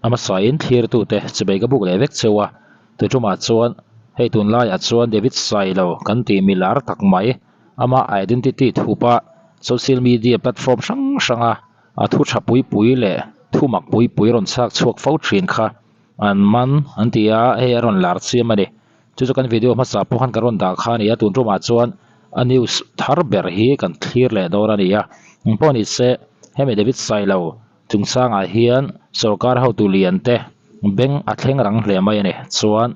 A hmasain thlirtute chibei ka buk leh vek cheu a, tuṭumah chuan hei tunlaiah chuan David Sailo kan tih mi lar tak mai ama identity thupa social media platform hrang hranga a thu tha pui pui leh thu mak pui pui rawn chhak chhuak fo thin kha an man an ti a, hei a rawn lar chiam a ni. Chu chu kan video hmasa pawh khan kan rawn dah kha a ni a, tun tumah chuan a news thar ber hi kan thlir leh dawn a ni a. Engpawh ni se hemi David Sailo chungchangah hian sorkar hotu lian te beng a thleng rang hle mai a ni. Chuan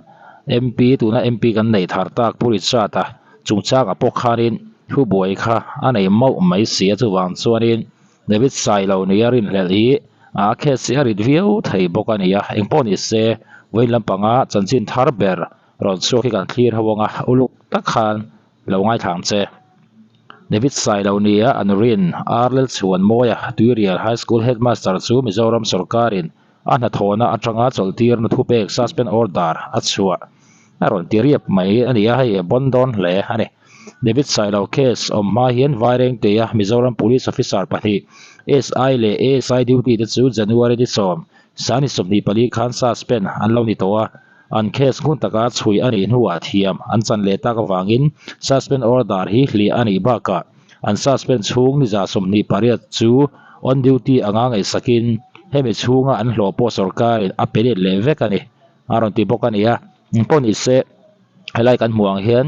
MP tuna MP kan neih thar tak Pu Richard-a chungchangah pawh khanin thu buai kha a nei mauh mai si a, chuvang chuanin David Sailo nia rinhlelh hi a case hi a rit viau thei bawk a ni a, engpawh ni se vawiin lampanga chanchin thar ber rawn chhuak hi kan thlir ho ang a, uluk tak khan lo ngaithla ang che. David Sailo nia an rin Arlel Chhuanmawia Tuirial High School Headmaster chu Mizoram sawrkarin a hnathawhna atanga chawlhtirna thupek suspend order a chhuah a rawn ti riap mai a ni a, hei a bawn dawn hle a ni. David Sailo case awm hma hian Vairengtea Mizoram Police Officer pahnih SI leh ASI duty te chu January ni sawm, Sani 24 khan suspend an lo ni tawh a, an case ngun taka chhui a nih hnuah thiam an chan leh tak avangin suspend order hi hliah a nih bakah an suspend chhung ni 28 chu on duty anga ngaihsakin hemi chhunga an hlawh pawh sawrkarin a pe let leh vek a ni a rawn ti bawk a ni a. Engpawh ni se helai kan hmuh ang hian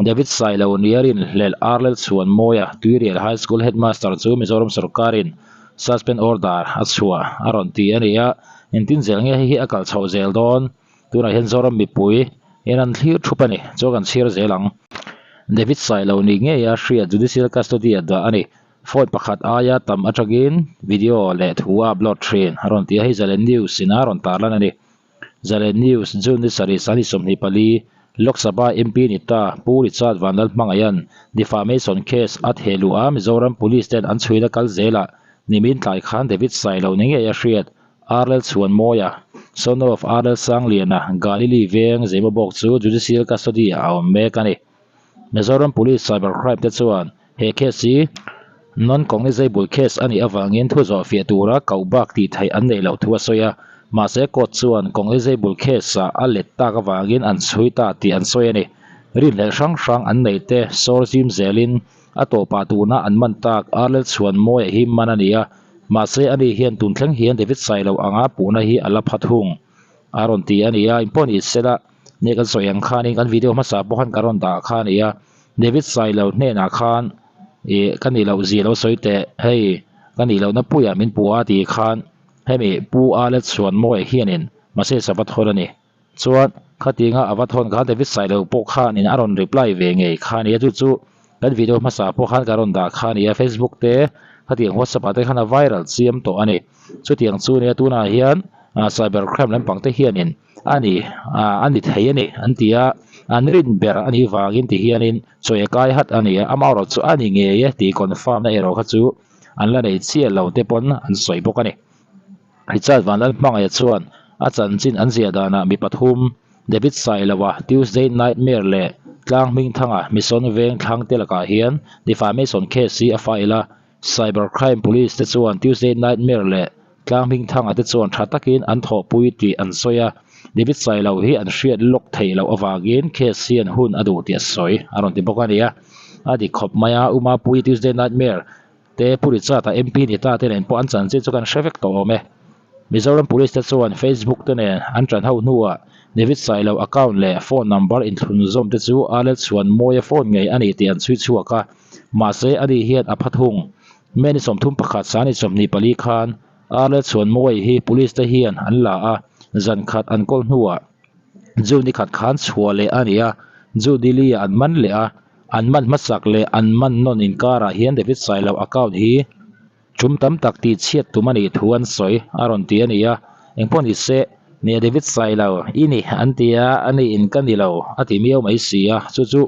David Sailo nia rinhlelh Arlel Chhuanmawia Tuirial High School Headmaster chu Mizoram sawrkarin suspend order a chhuah a rawn ti a ni a, engtin zel nge hei hi a kal chhoh zel dawn? Tunah hian Zoram mipui in an thlir thup a ni, chuan kan chhiar zel ang. David Sailo ni ngeia hriat Judicial Custody a dah a ni. Phone pakhat aia tam atangin video leh thu a upload thin a rawn ti a, hei Zalen News in a rawn tarlan a ni. Zalen News, June ni sarih sani 24, Lok Sabha MP ni ta Pu Richard Vanlalhmangaiha'n defamation case a theh luh a, Mizoram Police ten an chhuina kal zelah nimin tlai khan David Sailo ni ngei a hriat. Arlel Chhuanmawia, son of Arlel Sangliana, Galili veng Zemabawk chu judicial custody ah a awm mek a ni. Mizoram Police Cyber Crime te chuan he case hi non-cognizable case a nih avangin thu zawh fiah tura koh bak tih theih an neih loh thu a sawi a, mahse court chuan cognizable case ah a let tak avangin an chhui ta tih an sawi a ni. Rinhlelh hrang hrang an neih te sawr zim zelin A tawpah tuna an man tak Arlel Chhuanmawia hi man a ni a, mahse ani hian tun thleng hian David Sailo anga puhna hi a la pha thung a rawn ti a ni a, in pawh ni sela nge kan sawi ang khanin kan video hmasa pawh khan ka rawn dah kha a ni a, David Sailo hnenah khan ih ka nih loh zia lo sawi teh hei ka nih lohna puiah min puh a tih khan hemi Pu Arlel Chhuanmawia hianin mahse sava thawn a ni. Chuan khatinga a va thawn khan David Sailo pawh khanin a rawn reply ve ngei kha a ni a, chu chu kan video hmasa pawh khan ka rawn dah kha a ni a, Facebook te khatiang WhatsApp ah te khan a viral chiam tawh a ni. Chutiang chu nia tunah hian cyber crime lampang te hianin a ni a ni thei a ni an ti a, an rin ber a nih vangin ti hianin chawi a kai hat a ni a, amaherawh chu a ni ngei e tih confirm na erawh kha chu an la nei chiah lo te pawn an sawi bawk a ni. Richard Vanlalhmangaia chuan a chanchin an ziah danah mi pathum, David Sailoa, Tuesday Nightmare leh Tlang Hmingthanga Mission Veng thlangte lakah hian defamation case hi a file a. Cyber Crime Police te chuan Tuesday Nightmare leh Tlang Hmingthanga te chuan tha takin an thawhpui tih an sawi a, David Sailo hi an hriat lawk theih loh avangin case hian hun a duh tih a sawi a rawn ti bawk a ni a. A dik khawp mai a, Umapui Tuesday Nightmare te Pu Richard-a MP ni ta te nen pawh an chanchin chu kan hre vek tawh awm e. Mizoram Police te chuan Facebook te nen an ṭan ho hnuah David Sailo account leh phone number inthlun zawm te chu Arlel Chhuanmawia phone ngei a ni tih an chhui chhuak a, mahse ani hian a pha thung. May ni 31 sani 24 khan Arlel Chhuanmawia hi Police te hian an la a, zan khat an kawl hnuah June ni khat khan chhuah leh a ni a, June ni li ah an man leh a, An man hmasak leh an man nawn inkarah hian David Sailo account hi tum tam tak tih chhiat tum a nih thu an sawi a rawn ti a ni a, engpawh ni se nia David Sailo i ni an ti a, a ni in ka ni lo a ti miau mai si a, chu chu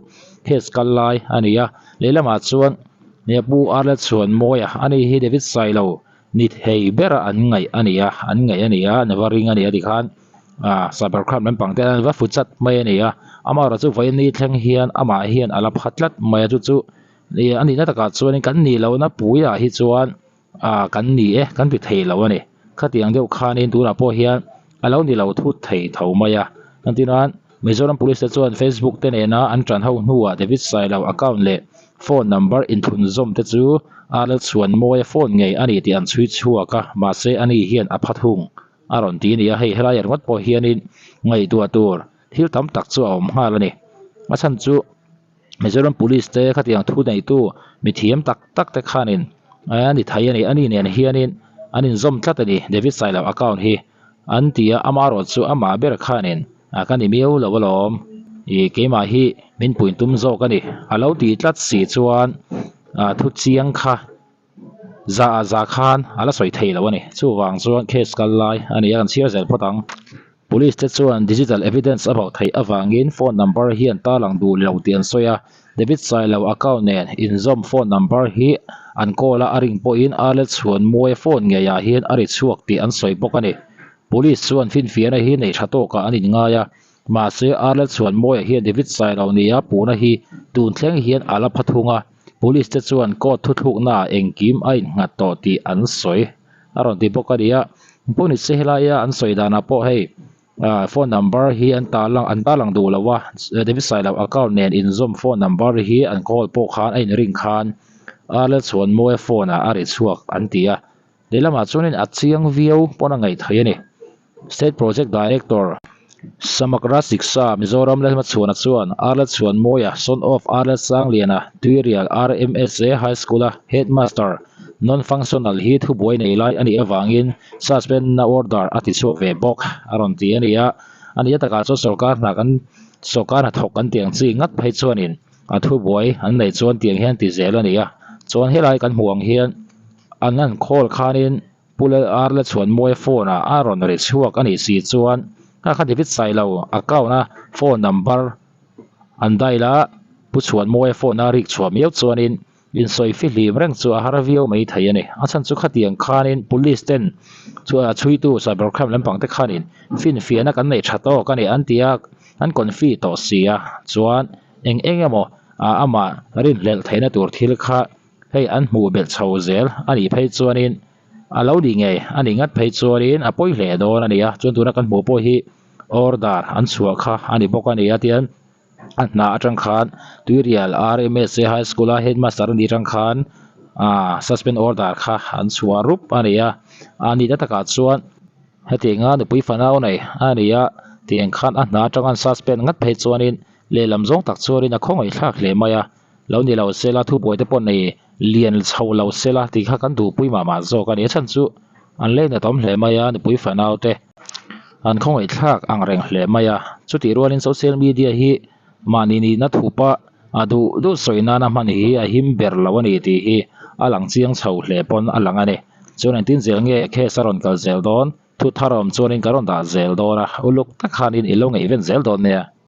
case kal lai a ni a, lehlamah chuan nia Pu Arlel Chhuanmawia a ni hi David Sailo ni thei bera an ngaih a ni a, an ngaih a ni a, an va ring a ni a tikhan ah cyber crime lampang te an va fu chat mai a ni a, amaherawh chu vawiin ni thleng hian amah hian a la pha tlat mai a chu chu ih a nihna takah chuanin kan nih lohna puiah hi chuan ah kan ni e kan ti thei lo a ni khatiang deuh khanin tunah pawh hian. a lo ni lo thut thei tho mai a. Entirnan, Mizoram Police te chuan Facebook te nena an tan ho hnuah David Sailo account leh phone number inthunzawm te chu RL Chhuanmawia phone ngei a ni tih an chhui chhuak a, mahse ani hian a pha thung a rawn ti a ni a, hei helai ringawt pawh hianin ngaihtuah tur thil tam tak chu a awm nghal a ni. A chhan chu. Mizoram Police te khatiang thu neitu mithiam tak tak te khanin a ni thei a ni, ani nen hianin an inzawm tlat a ni David Sailo account hi an ti a, amaherawh chu amah ber khanin a ka ni miau lo alawm ih keimah hi min puin tum zawk a ni a lo tih tlat si chuan ah thu chiang kha Za ah za khan a la sawi thei lo a ni. Chuvang chuan case kal lai a ni a, kan chhiar zel phawt ang. Police te chuan digital evidence a bauh theih avangin phone number hian tarlang duh lo tih an sawi a. David Sailo account nen inzawm phone number hi an call a, a ring pawhin Arlet Chhuanmuaia phone ngeiah hian a ri chhuak tih an sawi bawk a ni. Police chuan finfiahna hi nei tha tawkah an inngai a. Mahse Arlet Chhuanmawia hian David Sailo nia puhna hi tun thleng hian a la pha thung a, Police te chuan court thuthluknaah engkim a innghat tawh tih an sawi a rawn ti bawk a ni a. Pawhnise helaia an sawi danah pawh hei phone number hi an tarlang an tarlang duh lo a, David Sailo account nen inzawm phone number hi an call pawh khan a inring khan Arlet Chhuanmawia phone ah a ri chhuak an ti a, lehlamah chuanin a chiang viau pawn a ngaih theih a ni. State Project Director, Samagra Shiksha, Mizoram Lalhmachhuana chuan Arla Chhuanmawia, son of Arla Sangliana, Tuirial RMSA High School-a Headmaster, non-functional, hi thubuai nei lai a nih avangin suspend-na order a ti chhuak ve bawk a rawn ti a ni a. A nih atakah chuan sorkar hna kan sorkar hnathawk kan tih ang chi ngat phei chuanin a thubuai an neih chuan tiang hian ti zel a ni a. Chuan helai kan hmuh ang hian an han call khanin Pu Lal la chuan Mawia phone ah a rawn ri chhuak a nih si chuan kha kha David Sailo account a phone number an dial a, Pu Chhuan Mawia phone a rik chhuah miau chuanin insawi fihlim reng chu a har viau mai thei a ni. A chhan chu khatiang khanin police ten chhuitu cyber crime lampang te khanin finfiahna kan neih tha tawk a ni an ti a, an confi tawh si a, chuan eng eng emaw amah rinhlelh theihna tur thil kha Hei an hmuh belh chho zel a nih phei chuanin a lo ni ngei a nih ngat phei chuanin a pawi hle dawn a ni a, chuan tuna kan hmuh pawh hi order an chhuah kha a ni bawk a ni a tian a hna atang khan Tuirial RMSA High School a headmaster a nih atang khan ah suspend order kha an chhuah rup a ni a, a nihna takah chuan hetianga nupui fanau nei a ni a tiang khan a hna atang an suspend ngat phei chuanin lehlam zawng tak chuanin a khawngaih thlak hle mai a. Lo ni lo sela, thubuai te pawh nei lian chho lo sela tih kha kan duhpui mah mah zawk a ni. A chhan chu an leinat awm hle mai a, nupui fanau te an khawngaih thlak ang reng hle mai a. Chutih rualin social media hi mahni nihna thupa a duh duh sawi nana hman hi a him ber lo a ni tih hi a lang chiang chho hle pawn a lang a ni. Chuan engtin zel nge case a rawn kal zel dawn? Thu thar awm chuanin ka rawn dah zel dawn a, uluk tak khanin i lo ngaihven zel dawn nia.